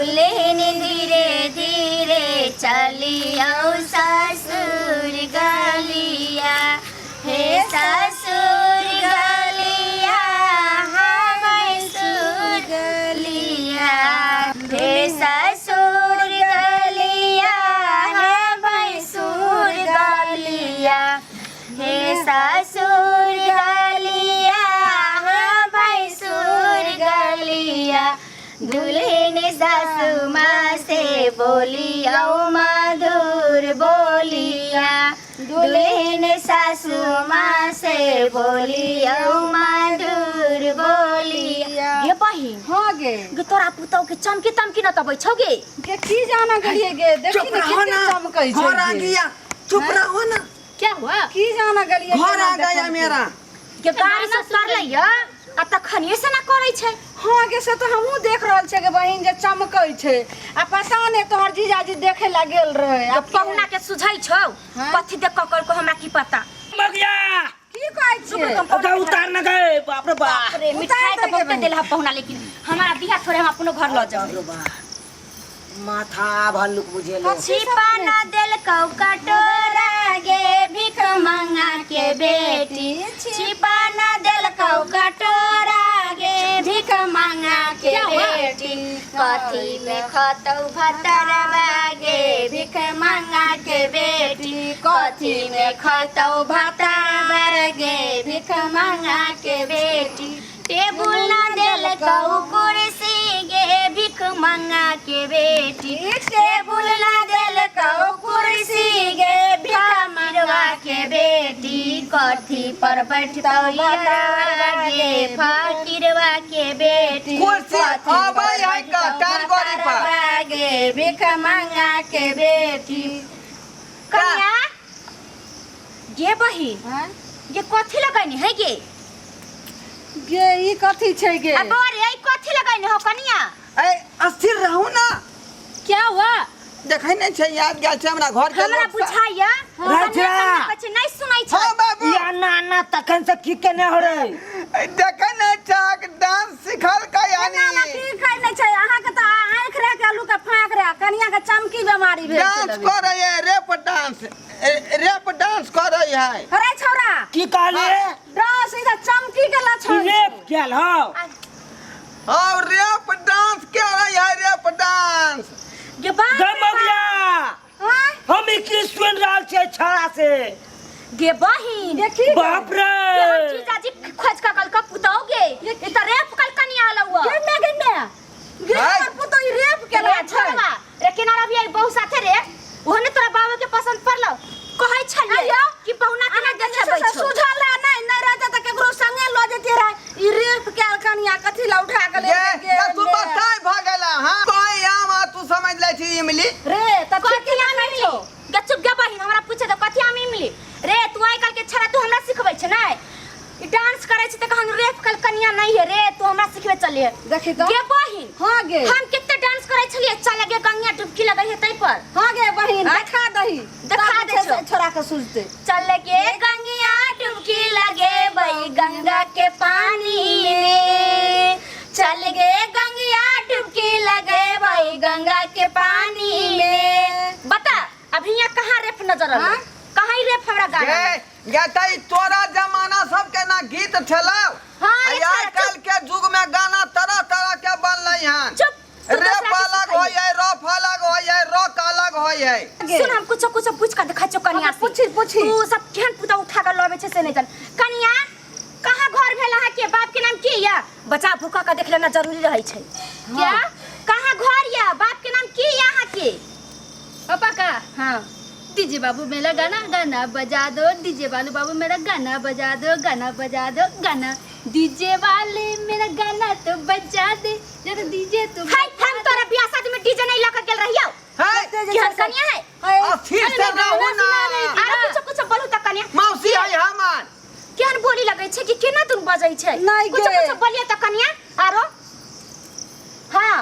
दुल्हन धीरे धीरे चलियौ ससुर गलिया हे ससुर गलिया हाँ भैंसुर गलिया हे ससुर गलिया हाँ भैंसुर गलिया हे ससुर गलिया हाँ भैंसुर गलिया दुल्हन सासु माँ से बोलिया मधुर बोलिया दुल्हन सासु माँ से बोलिया मधुर बोलिया ये बहिन हाँ गे गे तोरा पुतौ के चमकी तमकी न तबै छौ गे गे की जाना गेलिए गे देखी चुप ने रहो कते ना चमकै छै घर आ गे। गया चुप रहो ना क्या हुआ की जाना गेलिए घर केना आ गया देखलकै। मेरा गे गाड़ी से उतरलै य आ तखनिए से ना करै छै हाँ गे से तऽ हमहूँ देख रहल छियै गे बहिन जे चमकै छै आ पता नहि तोहर जीजाजी देखे ला गेल रहै आ गे पहुना के सुझै छौ हाँ? कथी देख कऽ को हमरा की पता मगिया की कहै छियै ओकरा उतार न गए बाप रे बाप रे मिठाई उतार तऽ दै गे बहुते बहिन। देल हा पहुना लेकिन हमारा बियाह थोड़े हम अपनो घर लऽ जाओ बाप रे बाप माथा भल्लुक बुझेलो छिपा न देलकौ कटोरा गे भीख मंगा के बेटी छिपा न देलकौ कटोरा गे भीख मंगा के बेटी कथी में खतौ भतरवा गे भीख मंगा के बेटी कथी में खतौ भतरवा गे भीख मंगा के बेटी टेबुल न देलकौ कुर्सी गे भीख मंगा के बेटी टेबुल न देलकौ कुर्सी गे भीख मंगा के बेटी कथी पर बैठतौ यरवा गे फकीरवा के बेटी कुर्सी कथी पर अबै है का, बैठतौ कारीगरी पर। भतरवा गे भीख मंगा के बेटी कन्या गे बहिन हाँ? गे कथी लगैनी है गे गे ई कथी छै गे अब अरे ई कथी लगैनी हो कनिया ए अस्थिर रहू ना क्या हुआ देखै नहि छै याद गेल छै हमरा घर के हमरा लोक सब। बुझाइया राजा। कथी नहीं सुनै छै हाँ बाबू या ना ना तखन से की केने हो रे ए, देखै नहि छै डांस सिखल का ना ना यानी की कहै नहि छै अहाँके तऽ आँखि रह के आलू के फाँक रह कनिया के चमकी बेमारी भेल छै डांस लगै। करै है रेप डांस रेप डांस करै है अरे छौड़ा की कहलिए डांस ई तऽ चमकी के लक्षण छै। रेप केल हो और रेप डांस करै है रेप डांस गे बाप रे बाप। गमगिया हाँ? हम ई की सुन रहल छियै छड़ा से गे बहिन देखी गे। बाप रे के हम जीजाजी खोज का कल का पुतौ गे ई त रेप कल कनिया हलौ गे मैं गे मैं गे हाय। हमर पुतोह ई रेप केला रे छै छोड़वा रे किनारा भी आई बहु साथे रे ओहने तोरा बाबा के पसंद पड़लो कहै छलियै कि पहुना के ना देखेबै से छौ सुझल रहे नहीं नहीं रहते तऽ केकरो संगे लऽ जैतियै रहे ई रेप कैल कनिया कथी ला उठा के ले ये गेल या तू बताय भ गेला हां कोई आम आ तू समझ ले छी इमली रे तऽ कथी आम इमली गे चुप गे बहिन हमरा पूछे दे कथी आम इमली रे तू आइ काल्हि के छड़ा तू हमरा सिखबै छै नै ई डांस करै छै तऽ कहन रेप कल कनिया नहीं है रे तू हमरा सिखबे चलिए देखी तऽ। गे बहिन हाँ गे। हम कते डांस करै छलिए चल गे गंगा डुबकी लगै है तै पर हाँ गे बहिन हाँ? देखा दही देखा तब दै जे छै छौ। से छोड़ा के सुझतै चल गे गंगिया डुबकी लगे बई गंगा के पानी में चल गे गंगिया डुबकी लगे बई गंगा के पानी में बता अभी यहाँ कहाँ रेप नजर हाँ? आलो कहाँ ही रेप हमरा गाना में? गे गे तई तोरा जमाना सब के ना गीत छलौ हाँ, ये आ छला, आजकल के युग में गाना तरह तरह के बनलै हन चुप तू रेप दोसरा के अलग सिखाइए। होय है रफ अलग होय है रॉक अलग होय है गे। सुन हम कुछो कुछो पूछ कर देखा छौ कनिया हाँ, से। पूछी, पूछी। तू सब केहन पुता उठा कर लबे छै से नहीं जान कनिया कहाँ घर भेल अहाँ के बाप के नाम की या बच्चा भूखा का देख लेना जरूरी रहै छै क्या कहाँ घर या बाप के नाम की या अहाँ के पापा का हाँ डीजे बाबू मेरा गाना गाना बजा दो डीजे वाले बाबू मेरा गाना बजा दो गाना बजा दो गाना डीजे वाले मेरा गाना तो बजा दे जरा डीजे तो हाय हम तोरा बियाह शादी में डीजे नहीं लगा गेल रहियो है केहन कनिया है अस्थिर से रहू ना आरो कुछो कुछो बोलू त कनिया मौसी है हमर केहन बोली लगै छै कि केना तुम बजै छै नहि कुछो गे। कुछो बोलिए त कनिया आरो हाँ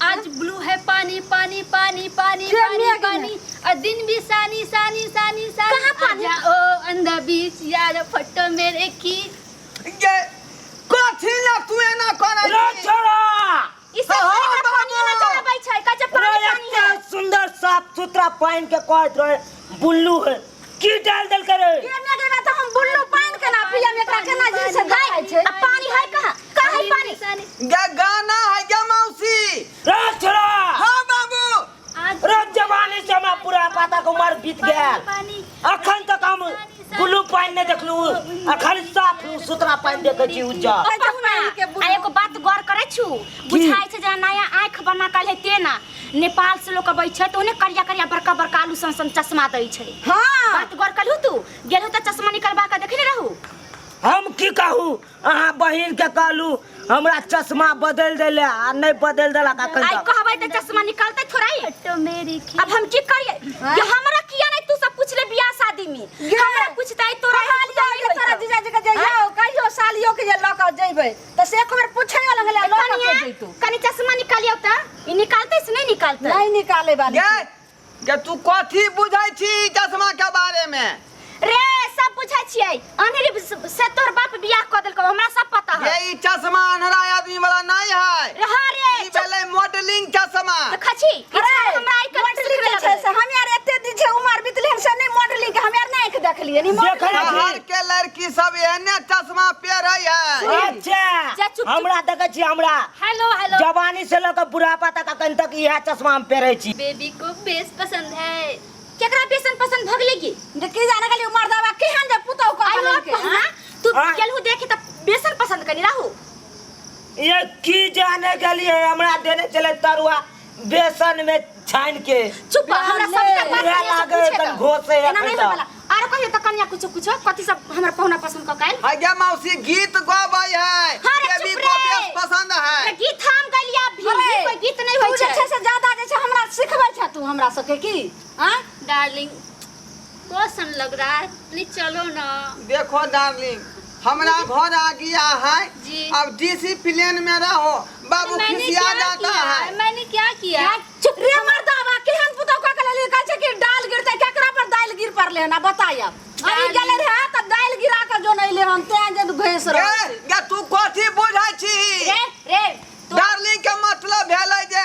आज ब्लू है पानी पानी पानी पानी के पानी मेघ पानी और दिन भी सानी सानी सानी सानी कहाँ पानी? आजा ओ ऑन the बीच यार फोटो मेरे खींच ये कथी ला तू एना करै रे छी छोड़ा ई सब हाँ। सुथरा पानि के कहैत रहे बुल्लू है की डाल देल करे केने गेबे तऽ हम बुल्लू पानि केना पियम एकरा केना जी से देखाइ छै आ पानी है कहाँ कहाँ है पानी गे गाना है गे मौसी रे छोरा हाँ बाबू आज रे जवानी से हमरा पूरा पता के उम्र बीत गेल पानी अखन तक हम ब्लू पानि नहि देखलू अखन साफ सुथरा पानि देखै छी उज्जर ओ पहुना आ एगो बात गौर करै छु बुझाइ छै जेना नया आँखि बना कऽ है तेना नेपाल से लोक अबै छै तऽ ओने करिया करिया बड़का बड़का आलू सन सन चश्मा दै छै हाँ बात गौर करलू तू गेलहु तऽ चश्मा निकलबा कऽ देखने रहू हम की कहू अहाँ बहिन के कहलू हमरा चश्मा बदलि दै ले आ नहि बदलि देलक अखन आइ तक कहबै तऽ चश्मा निकलतै थोड़ा ही तो मेरी अब हम की करिए ये हमरा किया नहीं तू सब पूछ ले बियाह शादी में हमरा पूछतै तोरा कहलियो जे तोरा जीजाजी के जे यौ कहियो सालियो के जे लऽ कऽ जइबै तऽ से एक बेर पूछैयो लगलै लऽ कऽ के जइतू कनी चश्मा निकालियो त ई निकालतै से नहीं निकालतै नहीं निकाले वाली गे गे तू कथी बुझै छी चश्मा के बारे में रे सब बुझै छियै अनहरी से तोहर बाप बियाह कऽ देलकौ हमरा सब पता है गे ई चश्मा अन्हरा आदमी वाला नहीं है रे हाँ रे ई भेलै मॉडलिंग चश्मा देखै छी ई अरे छौड़ा हमरा आइ काल्हि मॉडलिंग जे छै से हम यार एते दिन छै उमर बीतलै हन से नहि मॉडलिंग के हम यार नहि आँखि देखलियै नि देखै मॉडलिंग छी। बाहर के लड़की सब एहने चश्मा पहिरै है अच्छा जा चुप, चुप। हमरा देखै छी हमरा हेलो हेलो जवानी से लऽ कऽ बुढ़ापा तक अखन तक इएह चश्मा हम पहिरै छी बेबी को बेस पसंद है केकरा बेसन पसंद भऽ गेलै की जे की जाने गेली उमर दवा केहन जे पुतहु कऽ आइ देलकै, पहुना हाँ? तू हाँ। गेलहु देखे तऽ बेसन पसंद कनी राहु ये की जाने गेलिए हमरा देने चले तरुआ बेसन में छान के चुप हमरा सबटा बात इएह कनिया से लागे पूछे तन दऽ। घोसे एना अखन नहीं तक। होइवला आरो कहियो तऽ कनिया कुछो कुछो कथी सब हमरा पहुना पसंद कऽ काल्हि है गे मौसी गीत गबै है हाँ रे, बेबी चुप को रे। बेस पसंद है अरे गीत हम गलिया भी अरे, कोई गीत नहीं तू होइ जे छै छै से ज्यादा जे छै हमरा सिखबै छै तू हमरा सबके की आँय डार्लिंग बहुत सन लग रहा है प्लीज चलो ना देखो डार्लिंग हमरा घर आ गया है जी। अब डिसिप्लिन में रहो बाबू मैंने खिसिया क्या जाता किया है मैंने क्या किया चुप रे मर्दावा केहन पुतहु कऽ के लेली कहै छै कि डाल गिरतै केकरा पर दालि गिर पड़लै हन आ बताय अब अभी गेलै रहे तऽ दालि गिरा कऽ जो अइलै हन तें जे घसि गे रहल छै गे तू कथी बुझै छी रे रे तू डार्लिंग के मतलब भेलै जे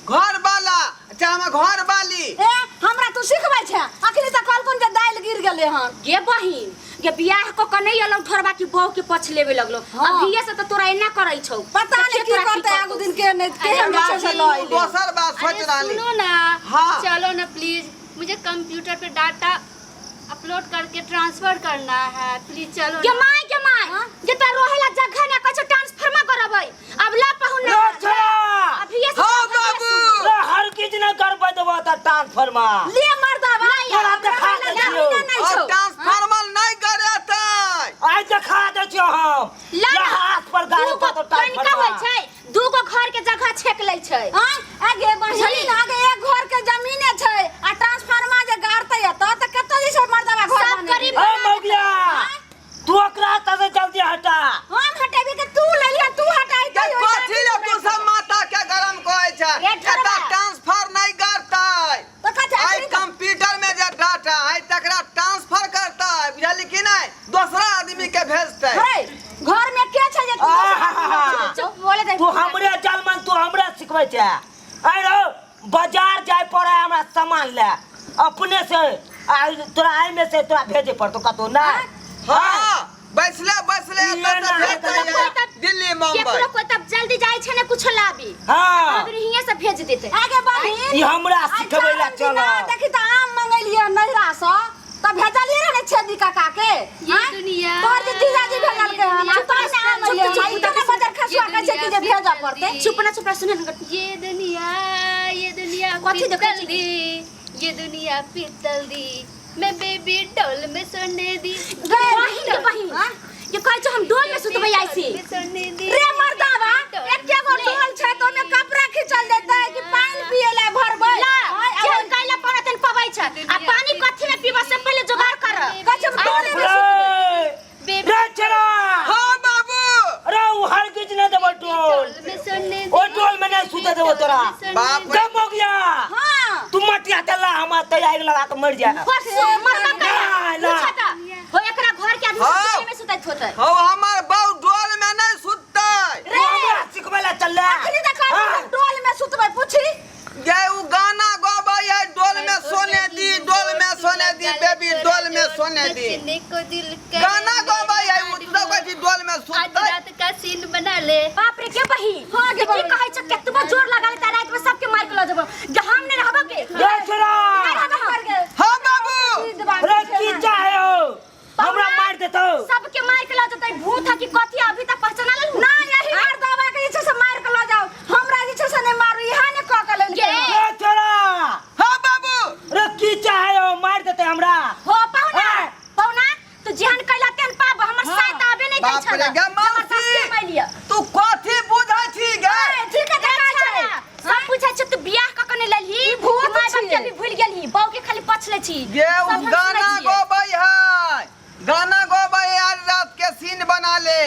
घर वाला चाहे हमर घर वाली ए हमरा तू सिखबै छै अखनी तऽ कहलकुन जे दालि गिर गेलै हन गे बहिन गे बियाह क के नहीं एलौ ठोरबा की बहू के पछ लेबे लगलो हाँ। अभिये से त तोरा एना करै छौ पता नहीं देखिए की तोरा करतै करतौ। आगू दिन के नहि केहन जे छै से लऽ तू अइलै दोसर बात सोच अरे रहली सुनो ना हाँ। चलो ना प्लीज मुझे कंप्यूटर पे डाटा अपलोड करके ट्रांसफर करना है प्लीज चलो गे ना। माय गे माय गे त रोहेला जगह ना कहै छौ ट्रांसफार्मर करबै अब ला पहुना रे छोरा अभिये से हाँ बाबू रे हर किछ नहि करबै देबो तऽ ट्रांसफार्मर ले मर्दावा तोरा देखा दै छियौ नहि और छौ ट्रांसफार्मर नहीं गरेतै आइ देखा दै छियौ हम ला ना। हाथ पर गाड़ी दूगो पर तो कनिका होइ ट्रांसफार्मर छै दूगो घर के जगह छेक लै छै आँय आगे बहिन आगे एक घर के जमीने छै आ ट्रांसफार्मर जे गाड़तै एतऽ तऽ कतऽ जे छै मर्दावा घर सब बनेतै? गरीब ए मौगिया तू ओकरा से जल्दी हटा हम हटेबी के तू ले लिया तू हटाई के कथी ले तू सब माथा के गरम कहै छै रे ठरबा। एतऽ ट्रांसफर नहीं करतै तो कथी आइ कंप्यूटर में जे डाटा है तकरा ट्रांसफर करतै बुझली कि नहीं दोसरा आदमी के भेजतै हे घर में के छै जे तू आहा। चुप बोले दे तू हमरे जलमन तू हमरे सिखबै छै अरे बाजार जाय पड़े हमरा सामान ले अपने से आ तोरा एहिमे में से तोरा भेजे पड़तो कतौ ना हाँ बैसले बैसले ये एतऽ ना से भेजतै है तऽ- दिल्ली मुंबई केकरो कोई तब जल्दी जाय छै ने कुछो लाबी हाँ अब हियां से भेज देते आगे बहिन ई हमरा आइ सिखबै ला चारिम चल दिना देखी तऽ आम मंगेलियै नैहरा सँ तऽ भेजलियै रहे ने छेदी काका के ये आँय? दुनिया तोहर जे जीजाजी भेजलकै हन आ चुप तोहर ने आम चुप, एलियै चुप, हन, ई तऽ बजर खसुआ कहै छै कि जे भेजऽ पड़तै चुप ना चुप ना सुने ना ये दुनिया ये दुनिया कथी देखै पित्तल छी? दी ये दुनिया पित्तल दी मैं बेबी डॉल में सोने दी बहिन के बहिन ये कहै छै हम डोल में सुतबै आइ छी में सोने दी रे मर्दावा एके गो डोल छै तऽ ओहिमे कपड़ा खींचल जेतै कि पानि पियै लए भरबै ला आँय, आब जेहन कैला पड़त तेहन पबै छै आ पानी कथी में पीबऽ से पहिले जोगाड़ कर कहै छै हम डोले में सुतबै। बेबी रे चला हाँ बाबू अरे उ हर किछ नहि देबो टोल में सोने ओ टोल में नहीं सुते देबो तोरा बाप रे। गम हो गया हाँ तू मटिया तेला हम तैयारी लगा के मर जा परसों मरबा ना, ना। पूछा त हो एकरा घर के आदमी सब हाँ। डोले में सुतैत होतै हौ हमर बहू डोल में नहीं सुततै रे हमरा सिखबै ला चल अखनी तऽ कहलहुँ हम डोल में सुतबै पूछी गे उ गाना गबै है नहि दी। नचने को दिल करे गाना गबै है उ मेरे तो कहै छी डोल में आज सुततै। रात का सीन बना ले। बाप रे के बही हाँ, गे की बहिन। कहै छ केतबो जोर लगा ले रात में सबके मार के ल जेबो जे हम नै रहबो के गे छोरा नै रहबो हम। हाँ बाबू। रे की चाहे हो हमरा मार देतो। सबके मार के ल जेतै भूत ह कि कथी अभी तक पहचाना लेलु ना यही मर्दावा के जे छै से मारि के लऽ जाउ हमरा जे छै से नहि मारू इहा ने कऽ के लेल गे। रे छोरा हाँ बाबू। रे की चाहे हो मार देते हमरा। हो पहुना हाँ। पहुना तू जेहन कैला तेहन पाब हमर साथ आबे नै दै बाप छल रे गे मौसी तू कथी बुझै छी गे? ठीक है देखा छै सब पूछै छै तू बियाह कऽ के नै लेलही भूत माय बाप के छियै। भी भूल गेलही बहू के खाली पछले छी। गे उ सब हम गाना सुनै छियै। गबै है गाना गबै है आज रात के सीन बना ले।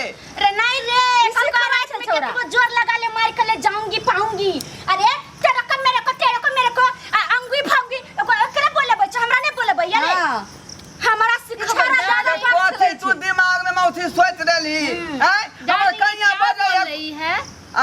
रे नहीं रे कल सिखबै को रात छै में छौड़ा। केतबो जोर लगा ले मार के ले जाऊंगी पाऊंगी। अरे तेरा को मेरे को तेरे को मेरे को आ, अंगुई भाऊंगी एकरा बोलेबै छै हमरा नहीं बोलेबै अरे हाँ। हमरा सिखबै छौड़ा दादा दादा कथी तू दिमाग में मौसी सोच रहली हैं? हमर दादी कन्या क्या बजै बोल है रही है?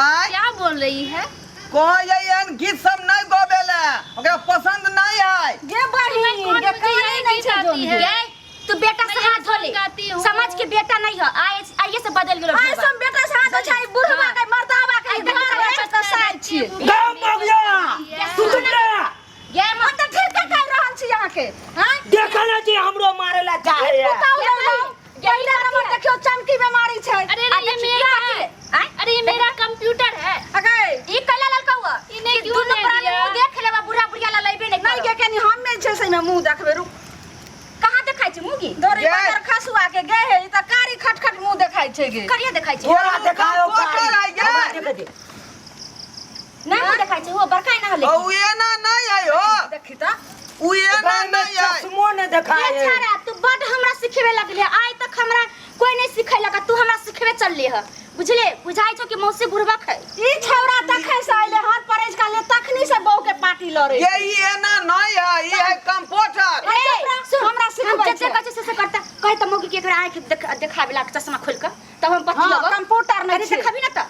आय क्या बोल रही है? कहै एहन गीत सब नहीं गबेला ओकरा पसंद नहीं है। गे बहिन कौन गे मुझे काने यही नहीं गीत छै आती जोन है? गे। गे तू बेटा से मैं हाथ धो ले गाती हूँ। समझ के बेटा नहीं है आए आइए से बदल गेलो आइ सब बेटा से हाथ छै बुढ़वा के मर्दावा के घर में तऽ साइ छियै। गे मगिया तू सुन रे गे हम तऽ ठीक के कहि रहल छी अहाँके हैं देखा ना जी हमरो मारे ला चाहे है। पुतहु लैलहुँ पहिला नंबर देखियौ चमकी बीमारी छै। अरे अरे ये मेरा है। आय अरे ये मेरा कंप्यूटर है। अगे ई कैला ललका हुआ इने कि क्यों दुनू दे प्राणी दिया? मुंह देख लेबा बुढ़ा बुढ़िया ला लैबे नहीं नहीं करब। गे कनी हम नहि छै से मुंह देखबै रुक। कहाँ देखाइ छै मुगी? दोरे गे। बदर खसुआ के गे हे ई तऽ कारी खटखट मुंह देखाइ छै गे। करिया देखाइ छै। तोरा देखायो कंप्यूटर है गे। हमरा देखे दे। नहीं मुंह देखाइ छै हो बड़का ना हले। ओ एना नहीं है हो देखी तऽ उ एना एकरा में नहीं है। चश्मो न देखाए ये छाड़ा तू बड हमरा सिखेबे लगले आइ तक हमरा कोई नहीं सिखेलक तू हमरा सिखेबे चलले ह बुझले बुझाइ छौ कि मौसी बुढ़बा है। ई छौड़ा तखन से अइले हन परेज का ले तखनी से बहू के पार्टी लड़े। ये ई एना नहीं है ई है कंप्यूटर। ए, सुन, हमरा हम सिखबै जते छै। कहै छै से से करता कहे त मौगी के एकरा आँखि देखाबे लाग चश्मा खोल के तब हम पति हाँ, लगब। कंप्यूटर नहीं कनी छै। देखाबी ना त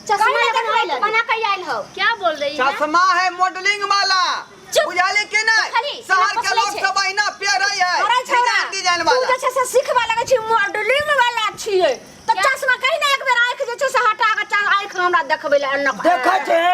चश्मा कहीं लगन देखबै आइल बना के आइल हो। क्या बोल रही है? चश्मा है मॉडलिंग वाला चुप। बुझाली कि नहीं? खाली, शहर के पसलै लोग छै। सब अहिना पेरै है अरे छौड़ा डिजाइन डिजाइन तू वाला। जे छै से सिखबा लगै छी मॉडलिंग वाला छियै तऽ चश्मा कहीं ना एक बेर आँखि जे छै से हटा के आँखि हमरा देखबै ले एना देखै छै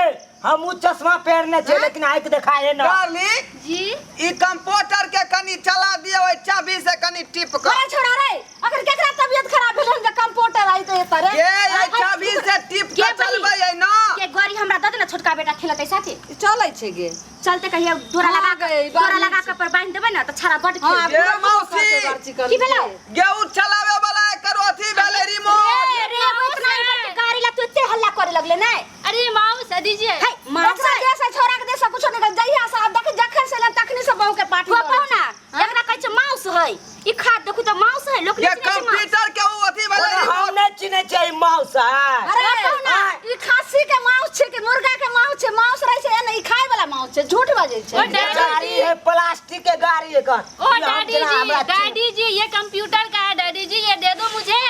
हम उ चश्मा पहिरने छै लेकिन आँखि देखाए न। डार्लिंग जी ई कंप्यूटर के कनी चला दियो ओहि चाबी से कनी टिप के। अरे छोड़ा रे अगर केकरा तबियत खराब भेल हन जे कंप्यूटर आई ते एतऽ रे। के एहि चाबी से टिप के के बही? चलबै है ना। के गड़ी हमरा दऽ दे ना छोटका बेटा खेलतै साथे। चलै छै गे चलते कहिया डोरा हाँ लगा के गई, डोरा बारी लगा के पर बांध देबै ना त छाड़ा बड हाँ, खेल। गे पूरा मौसी। करते बार की भेलौ? गे उ चलावे वाला एकर अथी भेलै रिमोट। रे रे एगो इतना बड़का गाड़ी ला तू एते हल्ला करे लगले नै। अरे माउस है दीजिए। है माउस ओकरा देश है, छोड़ा के देश है, कुछो नहीं कर। जहिया से आब देख जखन से एलन तखनी से बहू के पार्टी हो लड़ै पाहुना एकरा कहै छै माउस है ई खा देखू त माउस है लोक ये नहि चिन्है छै माउस। कंप्यूटर के उ अथी भेलै ओना हम रिमोट। नहि चिन्है छियै ई माउस है। अरे पाहुना। ई खांसी के माउस छै कि मुर्गा के माउस छै? माउस रहै छै एने ई खाय वाला माउस छै झूठ बाजै छै। ओ डैडी गाड़ी है प्लास्टिक के गाड़ी है कन। ओ ई हम डैडी जेना जी हमरा चिन्ह- डैडी जी ये कंप्यूटर का है डैडी जी ये दे दो मुझे।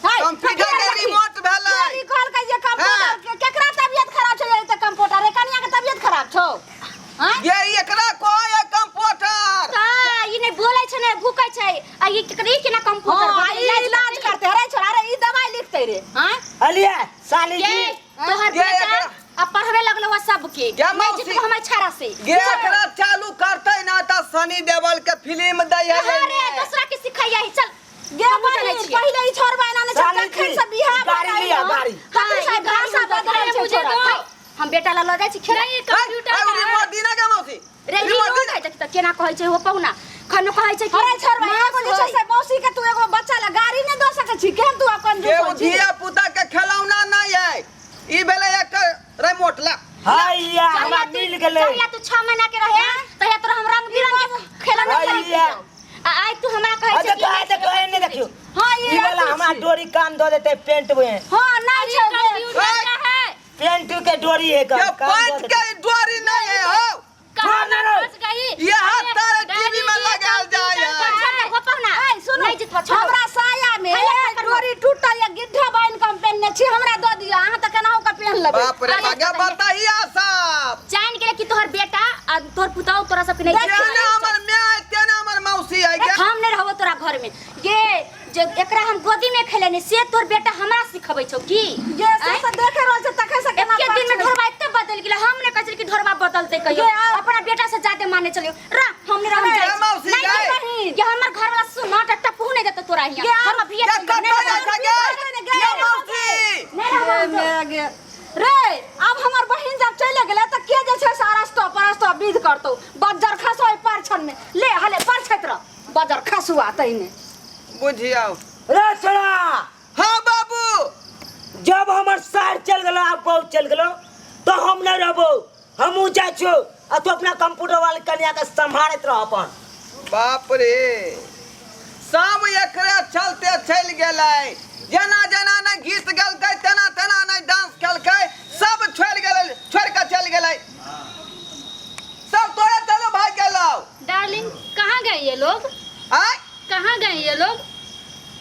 हाय, कंप्यूटर के रखी। रिमोट भेलै। ई कहलकै जे कंप्यूटर के केकरा तबियत खराब छै त कंप्यूटर रे कनिया के तबियत खराब छौ हैं? ये एकरा कहै है कंप्यूटर। त ई नै बोलै छै नै भूकै छै आ ई केकरा ई केना कंप्यूटर हाँ, भऽ ई गेलै? इलाज करते अरे छोरा अरे ई दवाई लिखते रे हैं? अलिया साली गे जी तोहर गे बेटा एकरा- आ पढ़बे लगलो है सबके गे नहीं मौसी। जितबो हमर छाड़ा से। गे एकरा चालू करतै ना त सनी देओल के फिल्म दै है अरे एहिमे। दूसरा के सिखैया है चल गे हमहूँ बहिन, चलै छियै। पहिले ई छोड़बा एना नहि छै साली तखन जी, से बियाह गाड़ी भऽ लिअ, गेल गाड़ी। तखन से हाँ, ई गाड़ी भाषा हम दऽ बदलल अरे छै मुझे छोड़ा दो। हाय, हम बेटा ला लऽ जाइ छी खेलै। नहीं ये कंप्यूटर है, का है। रिमोट दीना गे मौसी। रे रिमोट रिमोट दीना। है देखी त केना कहै छै हो पहुना खनो कहै छै कि अरे छोड़बा एगो जे छै माउस से मौसी के तू एगो बच्चा ला गाड़ी नहि दऽ सकै छी केहन तू आब गे कंजूस उ होइ छी? धिया पुता के खेलौना नहीं है ई भेलै एकर रिमोट ला। हैया हमरा मिल गेलै। जहिया तू 6 महीना के रहे तहिया तोरा हम रंग बिरंग के खेलौना हैया। खरीद दियौ। आ आइ तू हमरा कहै आ छै देखो आ देखो एने देखियो। हाँ, ई ई वाला अथी हमरा छी। डोरी काम दऽ देतै पेंट में। हाँ, नहि अरे छै गे। कंप्यूटर का है। पेंट के डोरी है ये काम दऽ पैंट देतै। के डोरी नहीं है हो। कहाँ ना, मैं ना। फंस गई? ये हाथ अरे, तारे डैडी टीवी में जी, ये लगाल जाय कंप्यूटर है। का है। हो पहुना ऐ, सुनू, नहि जितबो छोड़। हमरा साया में हैया, पकड़ो। डोरी टूटल या गिड्ढा बान्हि कऽ हम पहिनने छी हमरा दऽ दिअ अहाँ तऽ केनाहु कऽ पहिन लेबै। बाप रे अरे, बाप बताइया साहब। जान गेलै कि तोहर बेटा आ तोहर पुतहु तोरा सबके नहीं जेना हमर माय तेना हमर मौसी है। में। गे जे एकरा हम गोदी में खेलेने से तोर बेटा हमरा सिखबै छौ की? गे से आँय? तऽ देखे रहल छै तखन से केना एके दिन में पाछे। ढोरबा एते बदल गेलै। हम ने कहै छलियै कि ढोरबा बदलतै कहियो। गे, आ- अपना बेटा से जादे माने चलियो रह, हम ने रह अरे, जाइ छी। मौसी, नहीं गए। बहिन, ये हमर घर वाला सुन ना टप्पू नहीं देतो तोरा हिया। गे, आ- हम अभी गे, नहीं कतऽ जाइ रहब। छै गे? ये मौसी नहीं रहब हम तो। गे, गे। रे आब हमर बहिन जब चले गेलै तऽ के जे छै से अरस्तो परस्तो विध करतौ? बज्जर खसो एहि परछन में, ले हले परछैत रह बज्जर खसुआ तैने। बुझियौ। रे छोड़ा। हाँ बाबू। जब हमर सार चल गेलो आ बहू चल गेलो तो हम नहीं रहबो, हमहूँ जाइ छियौ आ तू अपना कंप्यूटर वाली कन्या के सम्हारैत रह अपन। बाप रे, सब एकरे चलते चलि गेलै। जेना जेना नहि गीत गेलकै तेना तेना नहि डांस केलकै, सब छोड़ि गेलै, छोड़ि कऽ चलि गेलै सब। तोरे चलो भागि गेलौ। डार्लिंग, कहाँ गए ये लोग? आँय? कहाँ गए ये लोग?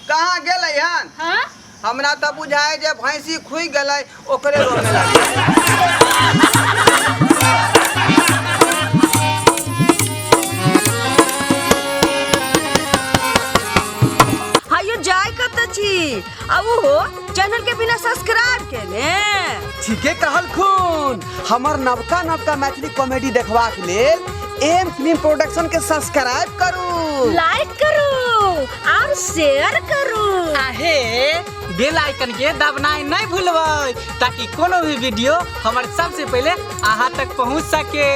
कहाँ गेलै हन? हाँ। हमरा तऽ बुझाइ जे भैंसी खुइ गेलै ओकरे रोमे लागलै। हायो जाय कतऽ छी आ ओहो चैनल के बिना सब्सक्राइब केने? ठीके कहलखुन। हमर नवका नवका मैथिली कॉमेडी देखबाक लेल एम फिल्म प्रोडक्शन के सब्सक्राइब करू, लाइक करू और शेयर करू। आहे बेल आइकन के दबनाइ नहि भूलबै ताकि कोनो भी वीडियो हमर सबसे पहिले अहाँ तक पहुँच सके।